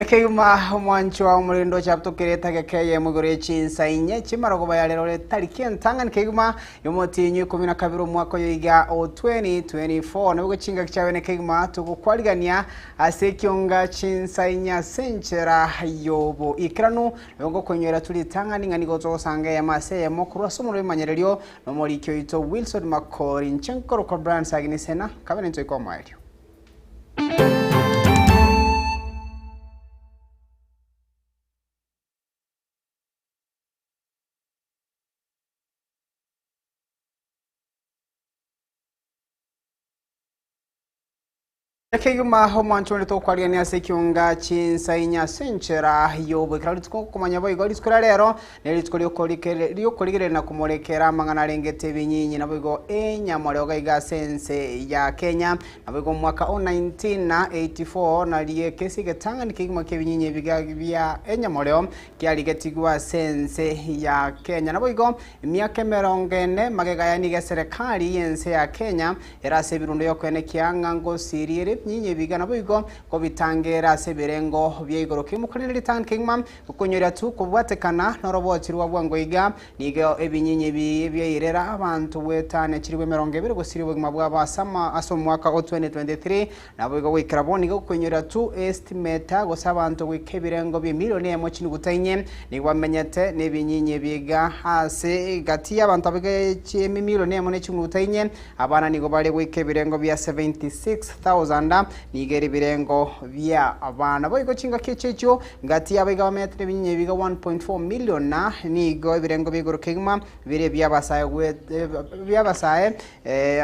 Kegima omwanchwa omorendo ochaptokire etageka eyemo igoro ye chinsa inye chimarogoba ya rero etariki entang'ani kegima y'omotienyi ikomi na kabere omwaka oyo iga o 2024 nabo chingaki chiabene kegima togokwarigania ase ekionga chinsa inye ase enchera y'oboikeranu nabo ngokoinyora turi ritang'ani ng'a nigo togosanga eyemo ase eyemo korwa ase omorero bw'emanyererio na omoriki oito Wilson Makori inche nkorokwa Brian Sagini Sena kabe nintoike omoerio. Ekegima omwancho onde tokwarigania ase ekionga chinsa inya ase enchera y'oboikera rituko okomanya boigo rituko ria rero Nerituko ri'okorigereria na komorekera amang'ana arengete ebinyinyi, naboigo enyamoreo iga ase ense ya Kenya. Naboigo omwaka o 1984 nario ekesi egetang'ani kegima ki'ebinyinyi ebiga bia enyamoreo kiarigetigwe ase ense ya Kenya. Naboigo emiaka emerongo ene magega aya nigo eserekari y'ense ya Kenya ere ase ebirundo y'okoenekia ng'a ngosiria ere ebinyinyi ebiga naboigo kobitangera ase ebirengo bia igoro. Kegima korende ritang'ani kegima Okonyoria tu kobwatekana noroboti rwa bwango iga, nigo ebinyinyi ebi biairera abanto goetania chilifu 20 gosiria obogima bwabo ase ase omwaka o 2023. Naboigo goikera bono nigo okoinyoria tu estimate gose abanto goika ebirengo bie emilioni eyemo chinuguta inye nigo bamenyete nebinyinyi ebi iga ase egati y'abanto abaiga emilioni eyemo ne chinuguta inye Abana nigo bare goika ebirengo bia 76,000, nigo ere ebirengo bia abana. Boigo chingaki echio echio, ngati y'abaiga bamenyete nebinyinyi ebiga 1.4 million, na nigo ebirengo bia igoro kegima bire ebi'abasae bi'abasae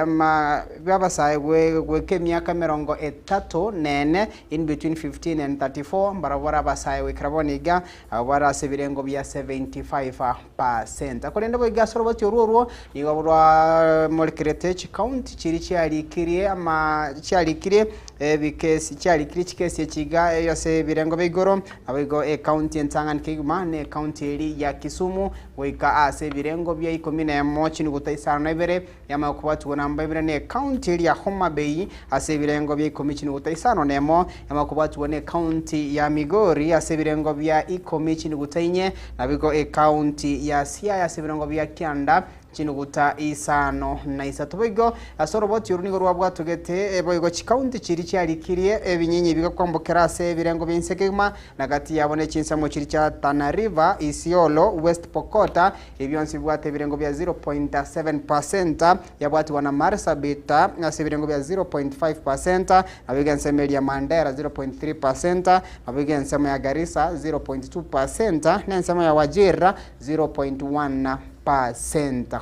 ama bi'abasae goika emiaka emerongo etato nene, in between 15 and 34, mbarabwo bare abasae goikera bono iga, abwo bare ase ebirengo bia 75. Pasenta. Korende boigo ase oroboti orwo orwo nigo rwamorekerete chikaunti chiria chiarikirie ama chiarikirie ebikesi chiarikirie chikesi echi iga ase ebirengo bia igoro, naboigo ekaunti entang'ani kegima na ekaunti eria ya Kisumu goika ase ebirengo bia ikomi na emo chinuguta isano na ibere Yamanya kobwatigwa namba ibere ne ekaunti eria ya Homa Bay ase ebirengo bia ikomi chinuguta isano nemo. Yamanya kobwatigwa ne ekaunti ya Migori ase ebirengo bia ikomi chinuguta inye. Naboigo ekaunti ya Siaya ase ebirengo bia kianda chinuguta isano na isato. Boigo ase oroboti oru nigo rwabwatogete boigo chikaunti chiria chiarikirie ebinyinyi bigokwambokera ase ebirengo bia inse kegima na gati yabo ne chinsemo chiria chia Tana River, Isiolo, West Pokot, Ebi bionsi bibwate ebirengo bia 0.7%, yabwatigwa na Marsabit ase ebirengo bia 0.5%, naboigo ensemo eria Mandera 0.3%, naboigo ensemo ya Garissa 0.2%, na ensemo ya Wajir 0.1%.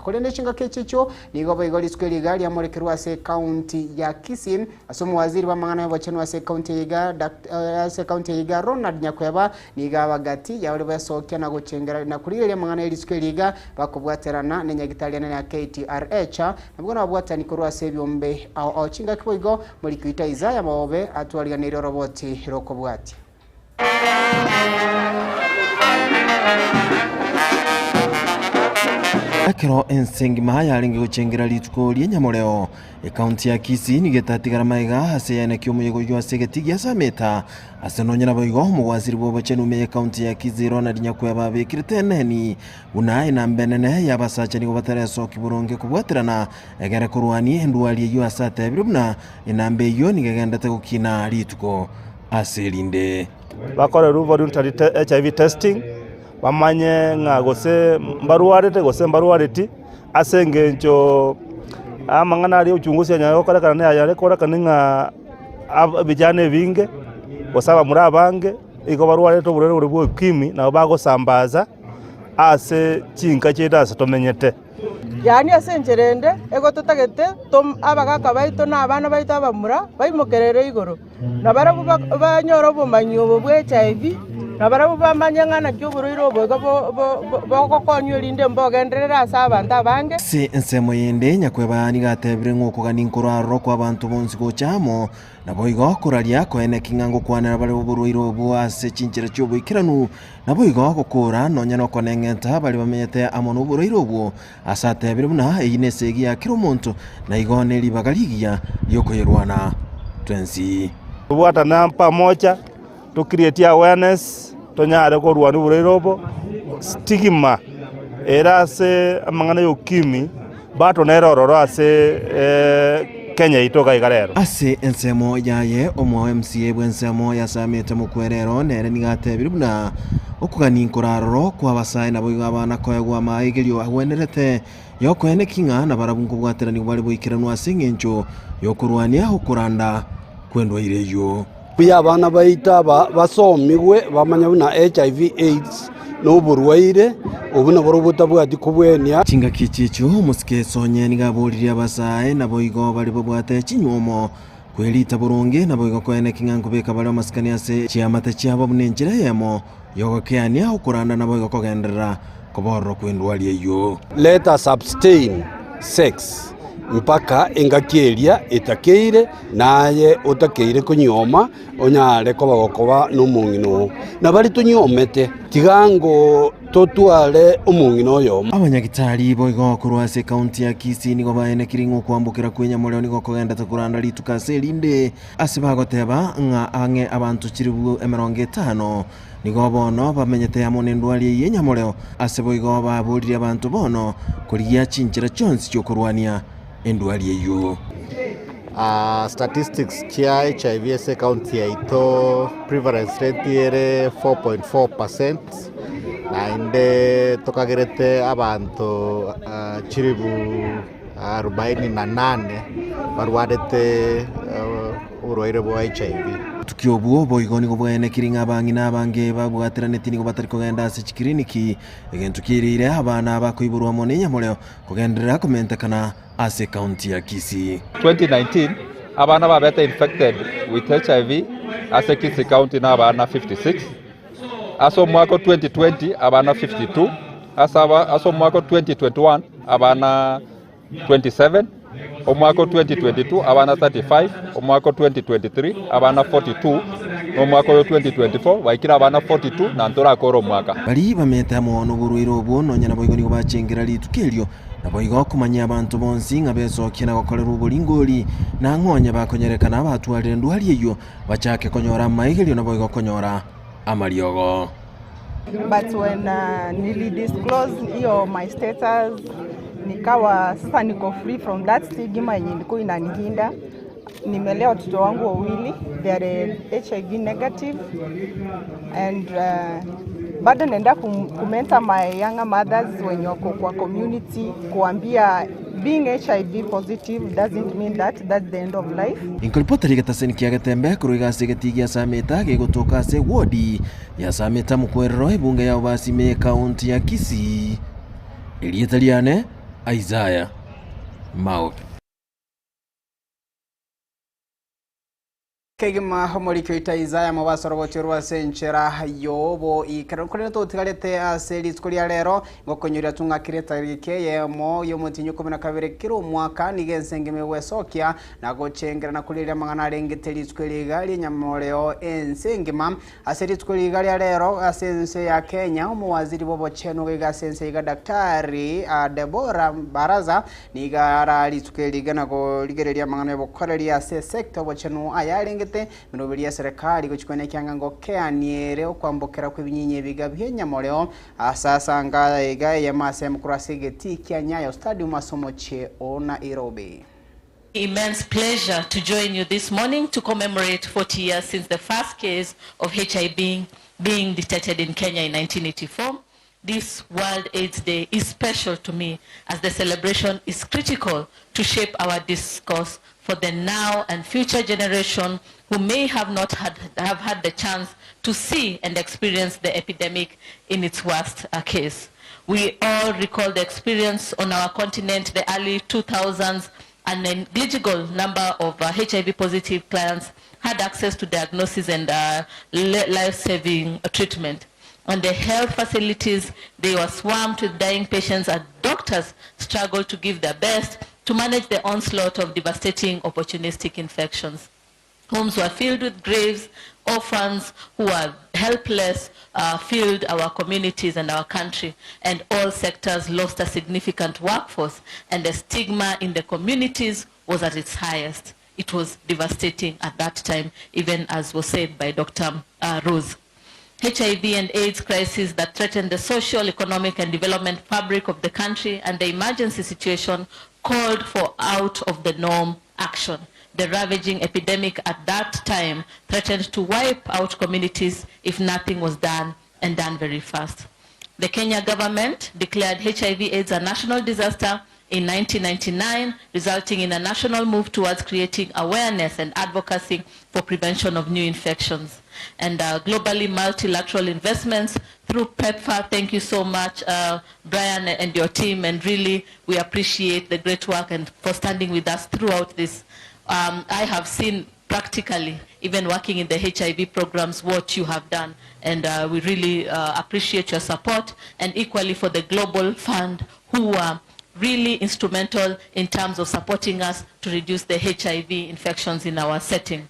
Korende chingaki echi echio nigo boigo rituko eri iga riamorekerwe ase ekaunti ya Kisii ase omowaziri bw'amang'ana y'obochenu ase ekaunti eye iga ase ekaunti eye iga Ronald Nyakweba Nigo abagati yaore besokia na gochengera na korigereria amang'ana ye risuko eri iga bakobwaterana nenyagitari enene ya KTRH, nabwo nababwatani korwa ase ebiombe ao ao chingaki boigo moriki oito Isaiah Maobe atwariganeirie oroboti rokobwatia. Ekero ense engima yarenge gochengera rituko ri'enyamoreo, Ekaunti ya Kisii nigo etatigara magega ase eyaneki omoyega oyio ase egetii gia Sameta. Ase nonya naboigo, omogwasiri bw'obochenu ime y'ekaunti ya Kisii Ronald Nyakweba abekirete eneni buna enamba enene y'abasacha nigo bataresoki boronge kobwaterana egere korwania endwari eyio ase atebire buna enamba eyio nigo egendete gokina rituko ase erinde. Bakorerwe voluntary HIV testing, bamanye ng'a gose mbarwarete gose mbarwareti. Ase engencho amang'ana aria uchunguzi anyare gokorekana na ayare korekana ng'a ebijana ebinge gose abamura abange igo barwarete oborwaire boria bwa ukimwi nabo bagosambaza ase chinka chiaito ase tomenyete. Yaani ase enchera ende, igo totagete abagaka baito na abana baito abamura baimokerere igoro. Na barabwo banyore obomanyi obo bwa HIV, na barabwo bamanye ng'a naki oborwaire obo iga bogokonywa erinde mbogenderere ase abanto abange. Ase ensemo yende, nyakweba nigo atebire ng'a okogania nkoraroro kw'abanto bonsi gocha amo, naboigo koraria koeneki ng'a ngokwanera bare oborwaire obwo ase chinchera chi'oboikeranu, naboigo gokora nonya nokoneng'enta baria bamenyete amo noborwaire obwo, ase atebire buna eyio nesegi ya kera omonto, na igo neribaga rigiya riokoyerwana twensi. Tobwatane pamoja. To create awareness tonyare korwania oborwaire obo, stigma ere ase amang'ana ya ukimwi bado nere ororo ase Kenya yaito iga iga rero. Ase ensemo yaye, omoa MCA bw'ensemo yasamete mokwerero nere nigo atebirie buna okogania nkoraroro kw'abasae naboigo abana koegwa amaigerio agwenerete yokoeneki ng'a nabarabwo nkobwateranigwa bare boikeranu ase engencho y'okorwania okoranda kw'endwaire eyio. Buya abana baito aba basomigwe bamanye buna HIV AIDS noborwaire obwo naboro botabwati kobwenia. Chingaki echi echio omosike Sonye nigo aboririe abasae naboigo baria babwate chinywomo kwerita boronge naboigo koeneki ng'a nkobeka bare amasikani ase chiamate chiabo buna enchera eyemo yogokeania okoranda naboigo kogenderera kobororo kw'endwari eyio. Let us abstain sex mpaka engaki eria etakeire, naye otakeire konyioma, onyare koba gokoba nomong'ina oo. Na baria tonyiomete, tiga ngo totware omong'ina oyomo. Abanyagitari boigo korwa ase ekaunti ya Kisii nigo baenekire ng'a okwambokera kw'enyamorero nigo kogendete koranda rituko ase erinde, ase bagoteba ng'a ang'e abanto chilifu 50 Nigo bono bamenyete amo nendwari eyio enyamoreo, ase boigo baboririe abanto bono korigia chinchera chionsi chi'okorwania endwari eyio. Statistics chia HIV ase ecounty yaito prevalence rate ere 4.4%, naende tokagerete abanto chilifu arobaini na nane barwarete oborwaire bwa HIV. Obotuki obwo boigo nigo bwaenekire ng'a abang'ina abange babwateranetie nigo batari kogenda ase chikiriniki, egento kiairire abana bakoiborwa amo nenyamoreo kogenderera komentekana ase ekaunti ya Kisii. 2019 abana babete infected with HIV ase Kisii County na abana 56, ase omwaka o 2020 abana 52, ase omwaka o 2021 abana 27, omwaka o 2022 abana 35, omwaka o 2023 abana 42, na omwaka oyo o 2024 baikire abana 42 na ntorakore omwaka. Baria bamete amo noborwaire obwo nonya naboigo nigo bachengera rituko erio, naboigo komanyia abanto bonsi ng'a besokie na gokorerwa oboringori, na ng'a onye bakonyerekana abatwarire ndwari eyio, bachake konyora amaigerio naboigo konyora amariogo. But when nili disclose hiyo my status nikawa sasa niko free from that stigma yenye ilikuwa inanihinda. Nimelea watoto wangu wawili, they are HIV negative and bado naenda kumentor my younger mothers wenye wako kwa community kuambia being HIV positive doesn't mean that that's the end of life. Inkoripota rigetaseni kia Getembe korwa iga ase egetii gia Sameta gegotoka ase ewodi ya Sameta Mokwerero ebunge ya Obasi ime y'ekaunti ya Kisii. Erieta riane Isaiah Maobe. Kegima omoriki oito Isaya mobasa orogochio rwa ase enchera y'oboikeranu. Korende totigarete ase rituko ria rero, ngokonyoria tung'akire etariki eyemo y'omotienyi o 12 kera omwaka, nigo ense engima egwesokia na gochengera na korigereria amang'ana arengete rituko eri iga ri'enyamoreo ense engima. Ase rituko eri iga ria rero ase ense ya Kenya, omowaziri bw'obochenu iga ase ense iga Daktari Deborah Baraza Nigo ara rituko eri rigana korigereria amang'ana y'obokoreri ase esecta obochenu ayarengete emeroberi ya serikali gochia koena ekianga ngokeanie ere okwambokera kw'ebinyinyi ebiga bi'enyamoreo ase asanga aya iga eyemo ase emokoro ase egetii kia Nyayo Stadium ase omochie o Nairobi. Immense pleasure to join you this morning to commemorate 40 years since the first case of HIV being detected in Kenya in 1984. This World AIDS Day is special to me as the celebration is critical to shape our discourse for the now and future generation who may have not had, have had the chance to see and experience the epidemic in its worst case. We all recall the experience on our continent, the early 2000s, a negligible number of HIV positive clients had access to diagnosis and life-saving treatment. On the health facilities, they were swamped with dying patients and doctors struggled to give their best to manage the onslaught of devastating opportunistic infections. Homes were filled with graves, orphans who were helpless filled our communities and our country, and all sectors lost a significant workforce, and the stigma in the communities was at its highest. It was devastating at that time, even as was said by Dr. Rose. HIV and AIDS crisis that threatened the social, economic, and development fabric of the country and the emergency situation called for out of the norm action. The ravaging epidemic at that time threatened to wipe out communities if nothing was done and done very fast. The Kenya government declared HIV AIDS a national disaster in 1999, resulting in a national move towards creating awareness and advocacy for prevention of new infections. And globally multilateral investments through PEPFAR. Thank you so much, Brian and your team, and really we appreciate the great work and for standing with us throughout this. I have seen practically, even working in the HIV programs, what you have done, and we really appreciate your support, and equally for the Global Fund, who are really instrumental in terms of supporting us to reduce the HIV infections in our setting.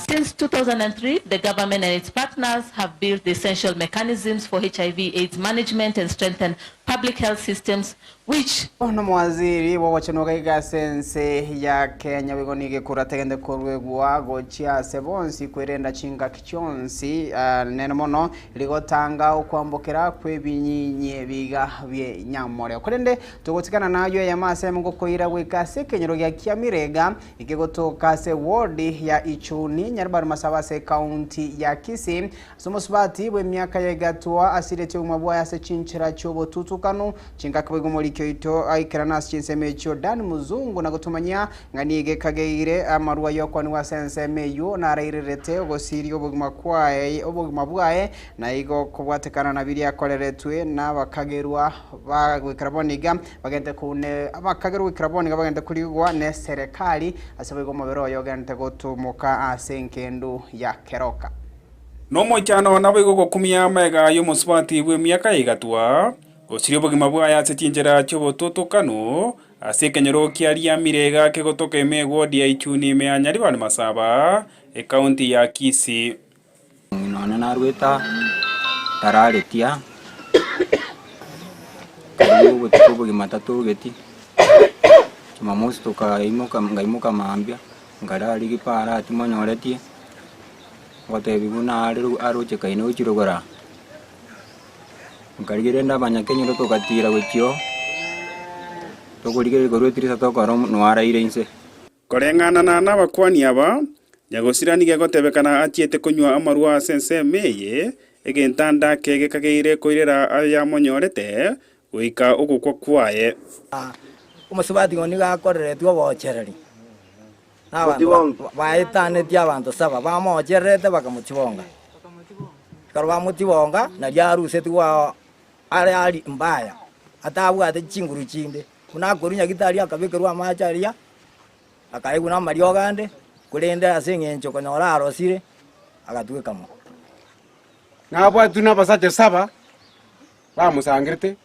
Since 2003, the government and its partners have built the essential mechanisms for HIV AIDS management and strengthened public health systems, which Ono mwaziri wogochenoka igasense ya Kenya wigo nigekura tegende korwegwa gochia ase bonsi kwerenda chingaki chionsi nene mono rigotanga okwambokera kwebinyinyi biga bie nyamore korende tugotikana nayo ya masemo gokoira gwika ase ekenyero gia Kiamirega ikigotoka ase ward ya Ichuni Nyaribari Masaba ase county ya Kisii ase omosubati bwe emiaka ya egatua asiretie obogima bwaye ase chinchera chiobotutukanu chingaki bwigo morikio ito aikerana ase chinsemo echio Dan Muzungu na gotumanya ng'a nigo ekageire amarwa yokwaniwa ase ensemo eywo narairerete ogosiria obogima kwaye obogima bwaye na igo kobwatekana na biria akoreretwe na abakagerwa bagwikara boniga bagente kune abakagerwa gwikara boniga bagente kurigwa ne serikali ase boigo omobere oyo ogente gotumoka ase enkendu ya Keroka. Nomoichano nabo igo gokumia amaiga y'omosubati bwa emiaka ya igatwa gosiria obogima bwaye ase chinchera chiobotutukanu ase ekenyoro kia Mirega kegotoka ime eward ya Ichuni ime ya Nyaribari Masaba ekaunti ya Kisii. Nonye narweta tararetia karibu obotuko obogima tatogeti Jumamosi tukaimoka ngaimoka mambia nkarari gipara timonyoretie gotebi buna are arochekaine gochirogora nkarigere abanyakenyoro tokatira gochio tokorigereria korwa etirisa tokora noaraire inse. Koreng'ana na abakwani aba nyagosira nigo egotebekana achiete konywa amarwa ase ensemo eye egentanda kege kageire koirera ayamonyorete goika ogokwa kwaye. Omusubati ngo nigo akoreretwe obochereri n'abantu baetanetie abanto saba bamochererete bakamotibonga ekero bamotibonga nario arusetigwa are ari mbaya atabwate chinguru chinde buna akorwa nyagitari akabekerwa amache aria akaigwa na amariogo ande korende ase eng'encho konyora arosire agatwekamo. Nabwatwe na abasacha saba bamosangerete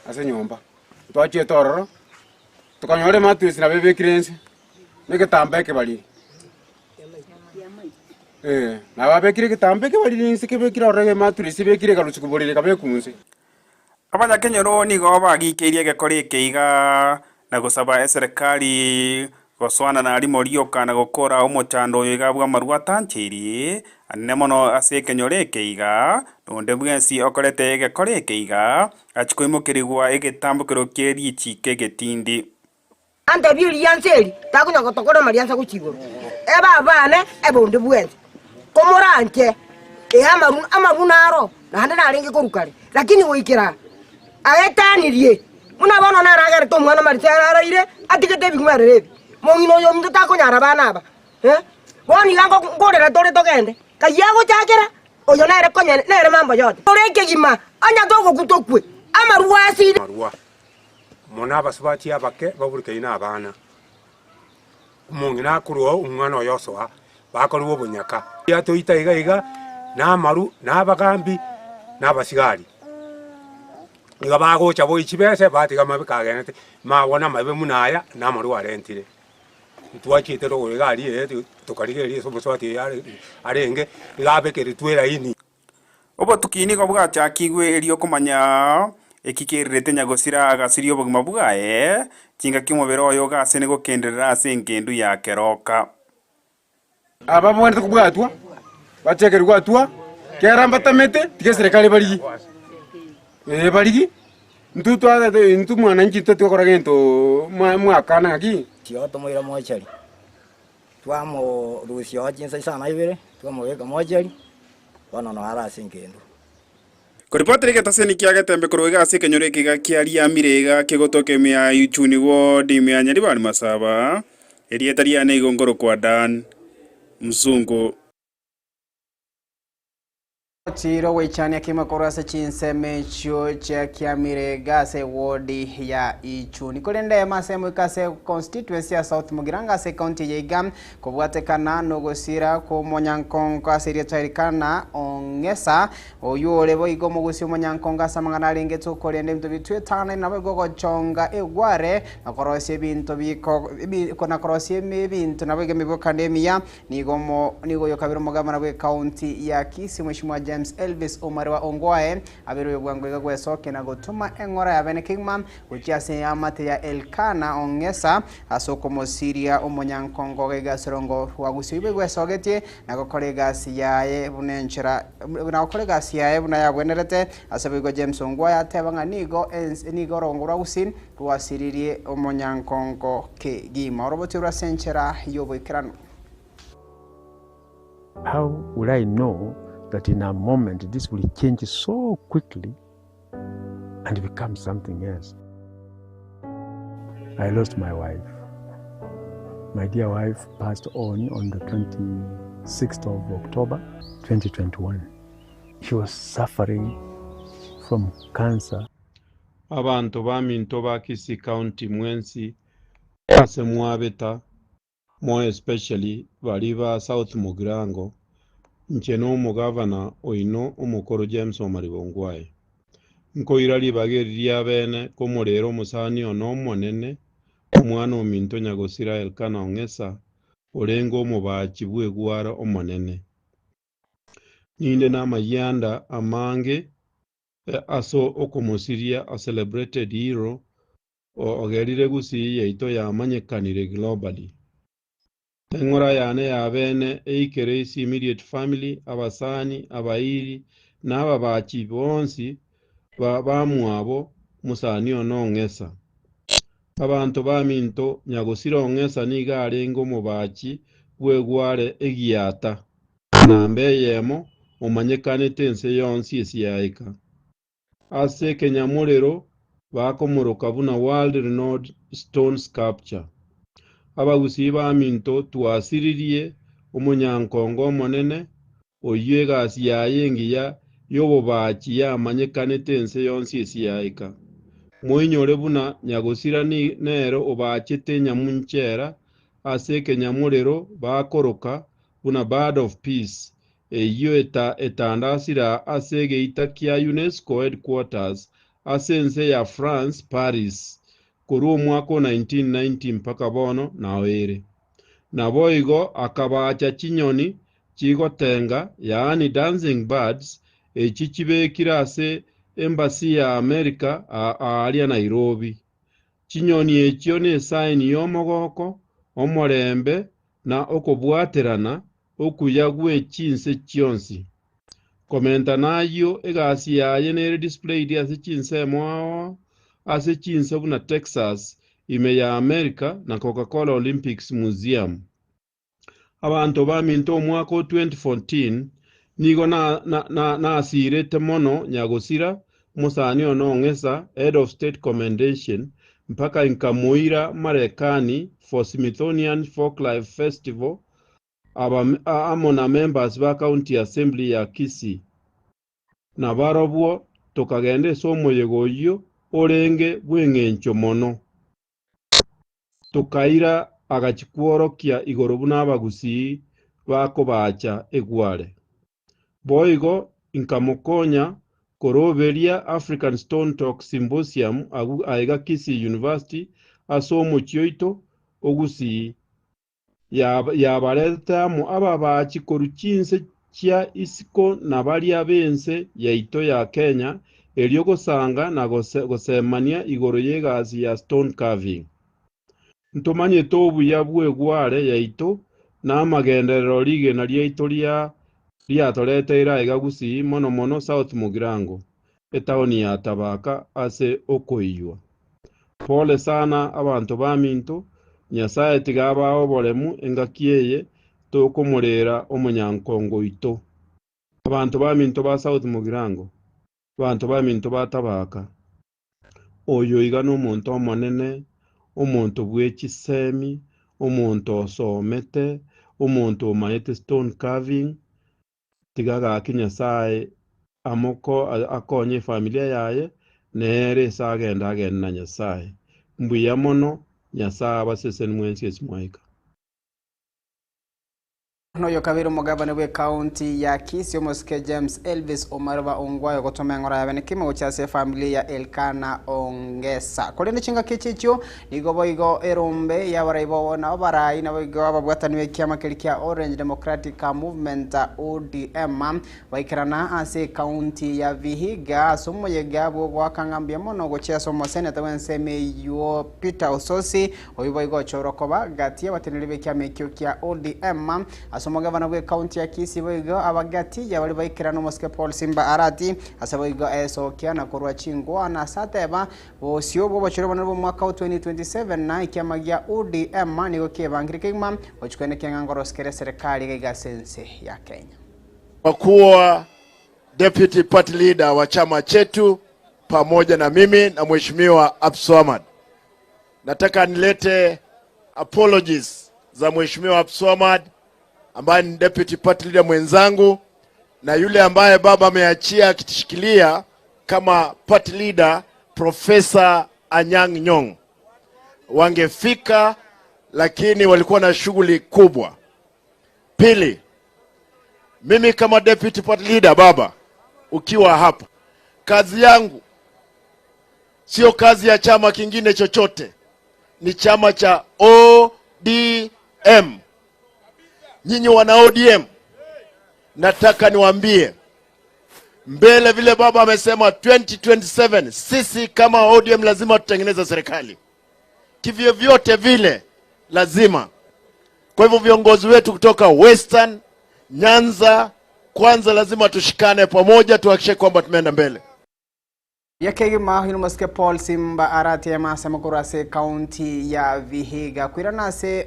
ase nyomba twachiete ororo tukanyora ematwesi nabo ebekire ense na egetamba ekebariri nabo abekire egetamba ekebariri ense kebekire ororo ematwesi ebekire ekarusia koborere kabekwa nse. Abanyakenyoro nigo bagikeirie egekora ekeiga na gosaba eserikali gosoana na rimo rioka na gokora omochando oyo iga bwa amarwa atancheiri anene mono ase ekenyoro ekeiga nonde bwensi okorete egekora ekeiga achikoimokerigwa egetambokero kie richiko egetindi. Ante biriansa eri takonya gotokora amariansa gochia igoro ebe abane ebonde bwensi komoranche ehe amaru amaru naro naende narenge korwa kare lakini goikera aetanirie buna bono naragerete omwana marisa araire atigete ebing'werere ebi mong'ina oyo ominto takonyara bana aba bono iga nkorera tore togende kai agochakera oyo nere konya nere mambo yote ore ekegima onya togokwa tokwe amarwa asire Amarwa mono abasubati abake baburikaine abana omong'ina akorwa omwana oyo osoa bakorwa obonyaka yatoita iga iga na amaru na abagambi na abasigari iga bagocha boichi bese batiga mabe kagenete mabona mabe buna aya na amaru arentire ntwachiete rogoro iga aria tokarigereria ase omosubati oyo arenge iga abekeretwe eraini. Obotuki nigo bwachakigwe erio okomanya Eki kererete nyagosira agasiria obogima bwaye, chingaki omobere oye ogasene gokenderera ase engendu ya keroka. Aba babwenerete kobwatwa, bachekerwe atua, kera mbatamete, tiga eserekari barigie, ee barigie, intwe twarete intwe mwananchi intwe twakora gento mwa mwakana ng'aki. Chio tomoira mochari, twamorusia oo chinsa isano na ibere, twamobeka mochari, bono noyo are ase engendu. Koripotera egetaseni kia Getembe korwa iga ase ekenyoro eke iga kia Riamire iga kegotoka ime ya Ichuni ward ime ya Nyaribari Masaba, erieta riane igo nkorokwa Dan Mzungu. Chiro goichania kima korwa ase chinsemo echio chia Kiamire iga ase eward ya Ichuni. Korende eyemo ase emo ika ase constituency ya South Mugirango ase ecounty eye iga Kobwatekana nogosira kw'omonyankongo ase erieta Elikana o Ng'esa, oyio ore boigo omogusi omonyankongo ase amang'ana arengete okorenda ebinto bitwetanaine naboigo ogochonga egware na korosia ebinto biko na korosia ebinto naboigo emebwekano emiya, nigo omo nigo oyo kabere omogabana bw'ecounty ya Kisii Mweshimiwa James Elvis Omare wa Ongwae abeire oyo bwango iga gwesokia na gotoma eng'ora ya bene kegima gochia ase eamate ya Elkana o Ng'esa Ase okomosiria omonyankongo gaiga ase rongo rwa gusii oibe gwesogetie na gokora egasi yaye buna enchera na gokora egasi yaye buna yagwenerete. Ase boigo James Ongwae ateba ng'a nigo ense nigo orongo rwa gusii rwasiririe omonyankongo kegima orobotie rwa ase enchera y'oboikeranu. How will I know that in a moment this will change so quickly and become something else? I lost my wife. My dear wife passed on on the 26th of October 2021. She was suffering from cancer. Abanto baminto ba Kisii County mwensi ase mwabeta More especially baria ba South Mugirango, inche nomogavana oino omokoro James Omariba Ongwae. Nkoira ribaga eri ria bene komorera omosani one omonene, omwana ominto nyagosira Elkana Ong'esa, orenge omobachi bw'egware omonene. Ninde namayianda amange ase okomosiria a celebrated hero Ogerire gusii yaito yamanyekanire globally. Eng'ora yane ya bene eikere ase immediate family, abasani, abairi na ababachi bonsi ba bamwabo mosani one Ong'esa. Abanto baminto nyagosira Ong'esa nigo arenge omobachi bw'egware egiata namba eyemo omanyekanete ense yonsi esiaika. Ase ekenyamorero bakomoroka buna World Renowned Stone Sculpture. Abagusii baminto twasiririe omonyankongo omonene oyio egasi yaye engiya y'obobachi yamanyekanete ense yonsi esiaika. Moinyore buna nyagosira nere obachete enyamunchera ase ekenyamorero bakoroka buna Bird of Peace eyio etandasire ase egeita kia UNESCO Headquarters ase ense ya France, Paris, korwa omwaka o 1990 mpaka bono nao ere. Naboigo akabaacha chinyoni chigotenga, yaani dancing birds, echi chibekire ase Embassy ya America aaria Nairobi. Chinyoni echio nesaini y'omogoko, omorembe na okobwaterana okuya gwe chinse chionsi. Komenta nayio, egasi yaye nere displayed ase chinsemo ao ao ase chinse buna Texas, ime ya America na Coca-Cola Olympics Museum. Abanto baminto omwaka o 2014 nigo nasirete mono nyagosira omosani one Ong'esa Head of State Commendation mpaka inkamoira Marekani for Smithsonian Folklife Festival aba amo na members ba County Assembly ya Kisii. Nabarobwo tokagenda ase omoyega oyio orenge bw'eng'encho mono. Tokaira agachia kworokia igoro buna abagusii bakobacha egware. Boigo inkamokonya koroberia African Stone Talk Symposium aiga Kisii University ase omochie oito o Gusii yabaretete amo ababachi korwa chinse chia isiko na baria b'ense yaito ya Kenya erio gosanga na gosemania igoro y'egasi ya stone carving. Ntomanyete obuya bw'egware yaito na amagenderero rigena riaito ria riatoreteire aiga Gusii mono mono South Mugirango, etaoni ya Tabaka ase okoiywa. Pole sana abanto baminto, Nyasae tiga abae oboremu engaki eye tokomorera omonyankongo oito. Abanto baminto ba South Mugirango, abanto baminto ba Tabaka. Oyo iga nomonto omonene, omonto bwe chisemi, omonto osomete, omonto omanyete stone carving, tiga gaki Nyasaye amoko akonye efamilia yaye, nere ase agenda agende na Nyasaye. Mbuya mono, Nyasaye abaseseni mwensi ase mwaika. Noyo kabere omogabane bw'ekaunti ya Kisii omosike James Elvis Omaruba Ongwae ogotoma eng'ora ya bene kimo gochia ase efamiri ya Elkana Ongesa. Korende chingaki echi echio nigo boigo erombe y'abarai bo na abarai naboigo ababwatani b'ekiama keria kia Orange Democratic Movement ODM baikerana ase ekaunti ya Vihiga ase omoyega bw'ogoaka ng'a mbuya mono gochia ase omoseneta bw'ensemo eyio Peter Osotsi Oyio boigo ochorwa koba gati y'abateneneri b'ekiama ekio kia ODM ase omogabana bw'ecounty ya Kisii boigo abagati y'abaria baikerana omosike Paul Simba Arati ase boigo esokia na korwa chingwana ase ateba bosio bw'obochori obonene bw'omwaka o 2027 na ekiama gia ODM nigo kiebangire kegima gochia koenekia ng'a ngorosi kere eserekari iga iga ase ense ya Kenya. Kwa kuwa deputy party leader wa chama chetu pamoja na mimi na mheshimiwa Abdulswamad. Nataka nilete apologies za mheshimiwa Abdulswamad ambaye ni deputy party leader mwenzangu na yule ambaye baba ameachia akitishikilia kama party leader Professor Anyang' Nyong'. Wangefika lakini walikuwa na shughuli kubwa. Pili, mimi kama deputy party leader baba, ukiwa hapa, kazi yangu sio kazi ya chama kingine chochote, ni chama cha ODM. Nyinyi wana ODM, nataka niwaambie mbele, vile baba amesema 2027 sisi kama ODM lazima tutengeneze serikali kivyovyote vile, lazima. Kwa hivyo viongozi wetu kutoka Western, Nyanza, kwanza lazima tushikane pamoja, tuhakikishe kwamba tumeenda mbele. Buya kegima oyio nomosike Paul Simba arateme ase amakoro ase ekaunti ya Vihiga. Koirana ase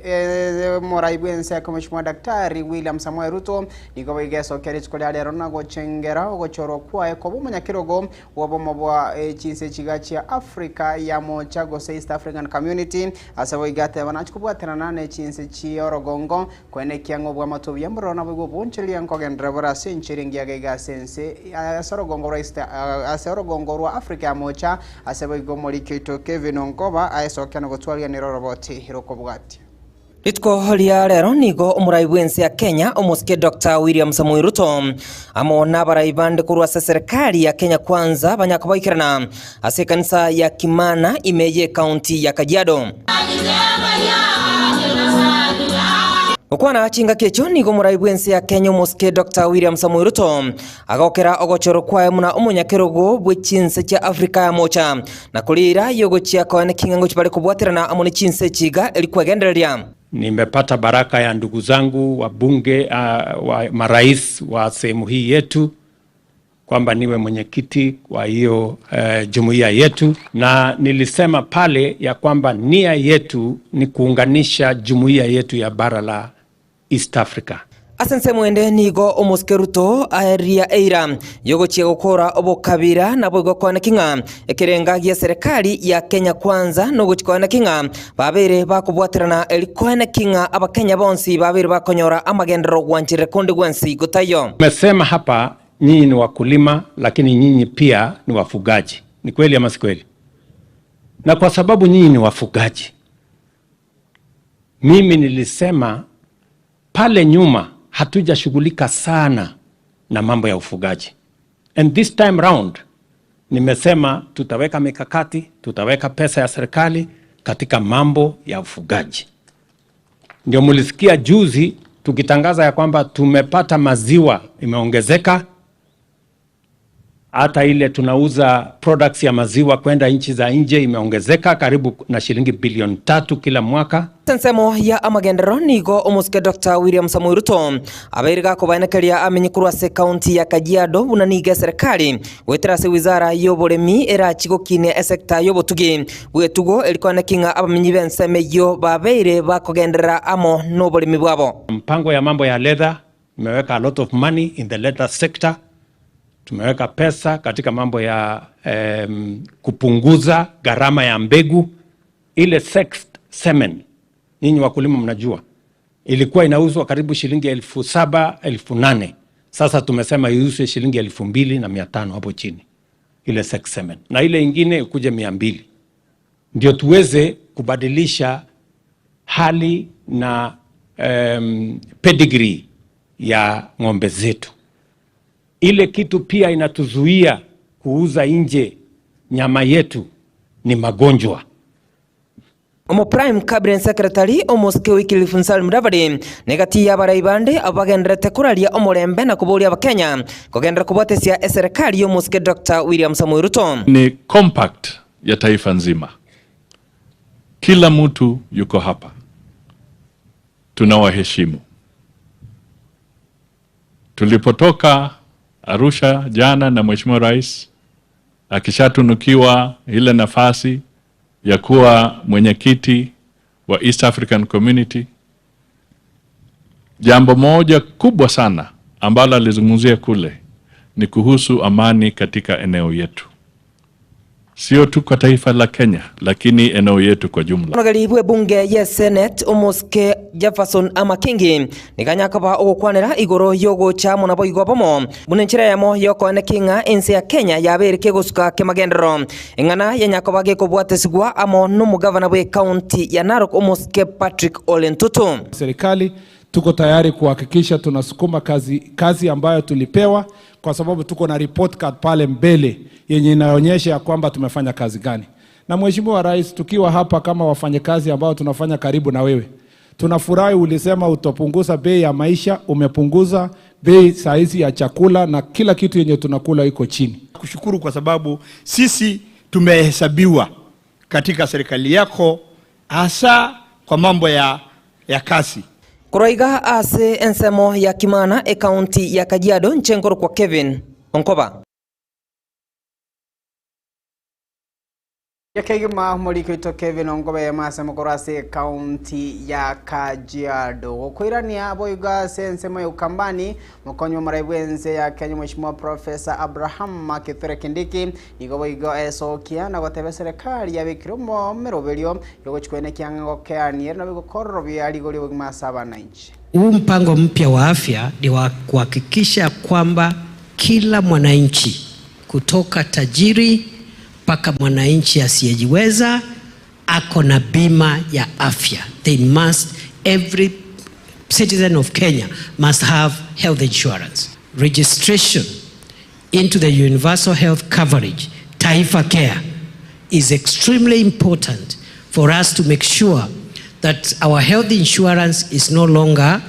omorai bw'ense ake Mheshimiwa Daktari William Samoei Ruto nigo boigo esokia rituko ria rero na gochengera ogochorwa kwaye koba omonyakerogo bw'obomo bwa chinse chiga chia Africa ya Mocha gose East African Community ase boigo ateba nachie kobwaterana ne chinse chi'orogongo Koenekia ng'a obwamate obuya mbororo naboigo obonchoreria nkogenderera bore ase enchera engiya iga ase ense ase orogongo rwa East ase orogongo rwa Africa ya Moocha, ase boigo omoriki oito Kevin Onkoba aesokia na gotwarianera oroboti rokobwatia. Rituko ria rero nigo omorai bw'ense ya Kenya omosike Doctor William Samoei Ruto amo nabarai bande korwa ase serikali ya Kenya Kwanza banyakoboikerana ase ekanisa ya Kimana ime y'ecounty ya Kajiado. Gokwana chingaki echio nigo omorai bw'ense ya Kenya omosike Doctor William Samoei Ruto agokera ogochorwa kwaye buna omonyakerogo bwe chinse chia Africa ya mocha na korira yogochia koene king'ango chibare kobwaterana amo ne chinse echi iga eri kwegendereria. Nimepata baraka ya ndugu zangu wabunge uh, wa marais wa sehemu hii yetu kwamba niwe mwenyekiti wa hiyo eh, jumuiya yetu, na nilisema pale ya kwamba nia yetu ni kuunganisha jumuiya yetu ya bara la East Africa. Ase ensemo ende nigo omosike Ruto aeria eira y'ogochia gokora obokabira naboigo koaneki ng'a ekerenga gia serikali ya Kenya Kwanza nogochia koaneki ng'a babeire bakobwaterana eri koaneki ng'a abakenya bonsi babeire bakonyora amagenderero gwancherera konde gwensi gotaiyo. Tumesema hapa Nyinyi ni wakulima lakini nyinyi pia ni wafugaji. Ni kweli ama si kweli? Na kwa sababu nyinyi ni wafugaji, mimi nilisema pale nyuma hatujashughulika sana na mambo ya ufugaji. And this time round nimesema tutaweka mikakati, tutaweka pesa ya serikali katika mambo ya ufugaji. Ndio mulisikia juzi tukitangaza ya kwamba tumepata maziwa imeongezeka. Hata ile tunauza products ya maziwa kwenda nchi za nje imeongezeka karibu na shilingi bilioni tatu kila mwaka. Ensemo ya amagenderero nigo omosike Dr. William Samoei Ruto abeire gakobaenekeria amenye korwa ase ekaunti ya Kajiado buna nigo eserekari goetera ase wizara ya oboremi erachi gokinia esecta ya obotugi bw'etugo erikoaneki ng'a abamenyi b'ensemo eyio babeire bakogenderera amo na oboremi bwabo. Mpango ya mambo ya leather imeweka a lot of money in the leather sector. Tumeweka pesa katika mambo ya kupunguza gharama ya mbegu. Ile sexed semen, nyinyi wakulima mnajua, ilikuwa inauzwa karibu shilingi 7,000, 8,000. Sasa tumesema iuzwe shilingi 2,500 hapo chini, ile sexed semen, na ile ingine ikuje 200, ndio tuweze kubadilisha hali na pedigree ya ng'ombe zetu. Ile kitu pia inatuzuia kuuza nje nyama yetu ni magonjwa. Omo Prime Cabinet Secretary omosike Wycliffe Musalia Mudavadi negati ya abarai bande abagenderete koraria omorembe na koboria abakenya kogendera kobwatesia eserekari ya omosike Dr. William Samoei Ruto. Ni compact ya taifa nzima, kila mtu yuko hapa, tunawaheshimu. Tulipotoka Arusha jana na Mheshimiwa Rais akishatunukiwa ile nafasi ya kuwa mwenyekiti wa East African Community, jambo moja kubwa sana ambalo alizungumzia kule ni kuhusu amani katika eneo yetu, sio tu kwa taifa la Kenya, lakini eneo yetu kwa jumla. Onogeri bwe bunge ye Senate omosike Jefferson Amakingi nikanyakaba ogokwanera igoro yogocha amo nabo igo bomo buna enchera yamo yokoeneki ng'a ense ya Kenya yabeire kegosuka kemagenderero eng'ana yanyakoba gekobwatesigwa amo na omogavana bwe county ya Narok omosike Patrick Ole Ntutu. Serikali tuko tayari kuhakikisha tunasukuma kazi ambayo tulipewa, kwa sababu tuko na report card pale mbele yenye inaonyesha ya kwamba tumefanya kazi gani. Na Mheshimiwa Rais, tukiwa hapa kama wafanyakazi ambao tunafanya karibu na wewe, tunafurahi ulisema utapunguza bei ya maisha, umepunguza bei saizi ya chakula na kila kitu yenye tunakula iko chini. Kushukuru kwa sababu sisi tumehesabiwa katika serikali yako hasa kwa mambo ya kasi. Koroiga ase ensemo ya Kimana ekaunti ya Kajiado nchenkoro kwa Kevin Onkoba. Yakegima moriko Kevin Onkoba yamase mokoro ase kaunti ya Kajiado gokoirania boiga ase ensemo ya Ukambani mokonyi omorai bwense ya Kenya Mheshimiwa Professor Abraham Kithure Kindiki nigo boigo esokia na goteba serikali yabikire omomeroberio yogochikwana kiang'a gokeaniere na bigokororobia rigori obogima ase abananchi. Huu mpango mpya wa afya ni wa kuhakikisha kwamba kila mwananchi kutoka tajiri mpaka mwananchi asiyejiweza ako na bima ya afya. Every citizen of Kenya must have health insurance. Registration into the universal health coverage, Taifa Care, is extremely important for us to make sure that our health insurance is no longer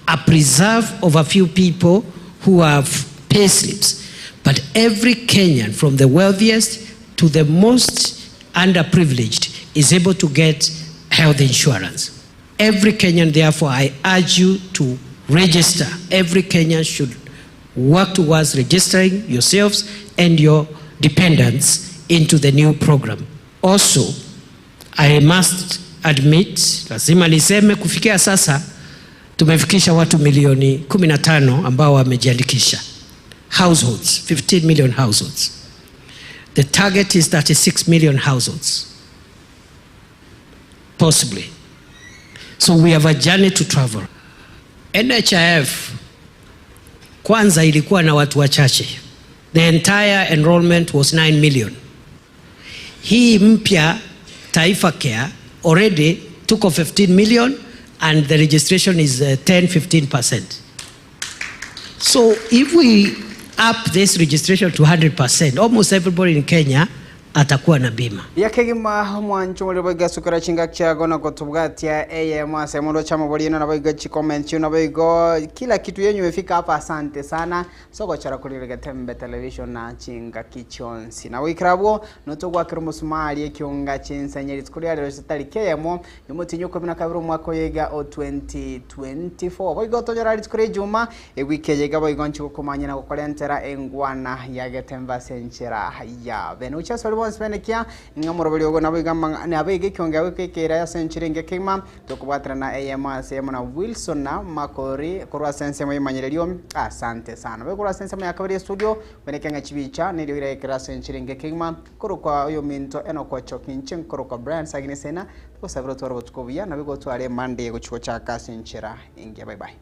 a preserve of a few people who have pay slips, but every Kenyan from the wealthiest to the most underprivileged is able to get health insurance. Every Kenyan, therefore, I urge you to register. Every Kenyan should work towards registering yourselves and your dependents into the new program. Also, I must admit, lazima niseme kufikia sasa tumefikisha watu milioni 15 ambao wamejiandikisha. Households, 15 million households. The target is 36 million households, possibly. So we have a journey to travel. NHIF kwanza ilikuwa na watu wachache. The entire enrollment was 9 million. Hii mpya Taifa Care already tuko 15 million and the registration is 10-15%. So if we up this registration to 100%, almost everybody in Kenya atakuwa na bima. Yakegima omwancho omorero boigo asukera chingaki chiago na kotubwatia eyemo ase emondo chamobori eno naboigo chicomment chio naboigo kila kitu yenyu imefika hapa asante sana sogochora korire Getembe television na chingaki chionsi. Na goikera abwo notogwakera omosumari ekionga chinsenye rituko ria rero chitariki eyemo yomotienyi okomi na kabere omwaka oyo iga o 2024. Boigo tonyora rituko ria ejuma ewiki eye iga boigo nchi gokomanya na gokorentera engwana ya Getembe ase enchera ya bene. Gochia ase baria bonsi benekia ng'a omoroberi ogo naboigo amang'a naboigo ekionga goika ekeira ase enchera engiya kegima tokobwaterana eyemo ase eyemo na Wilson na Makori korwa ase ensemo y'emanyererio asante sana. Boigo korwa ase ensemo ya kabere y'estudio benekia ng'a chibicha nerio iraekere ase enchera engiya kegima korokwa oyominto Enock Ochoki inche nkorokwa Brian Sagini Sena togosabera otware obotuko obuya naboigo otware Monday gochia gochaka ase enchera engiya bye bye.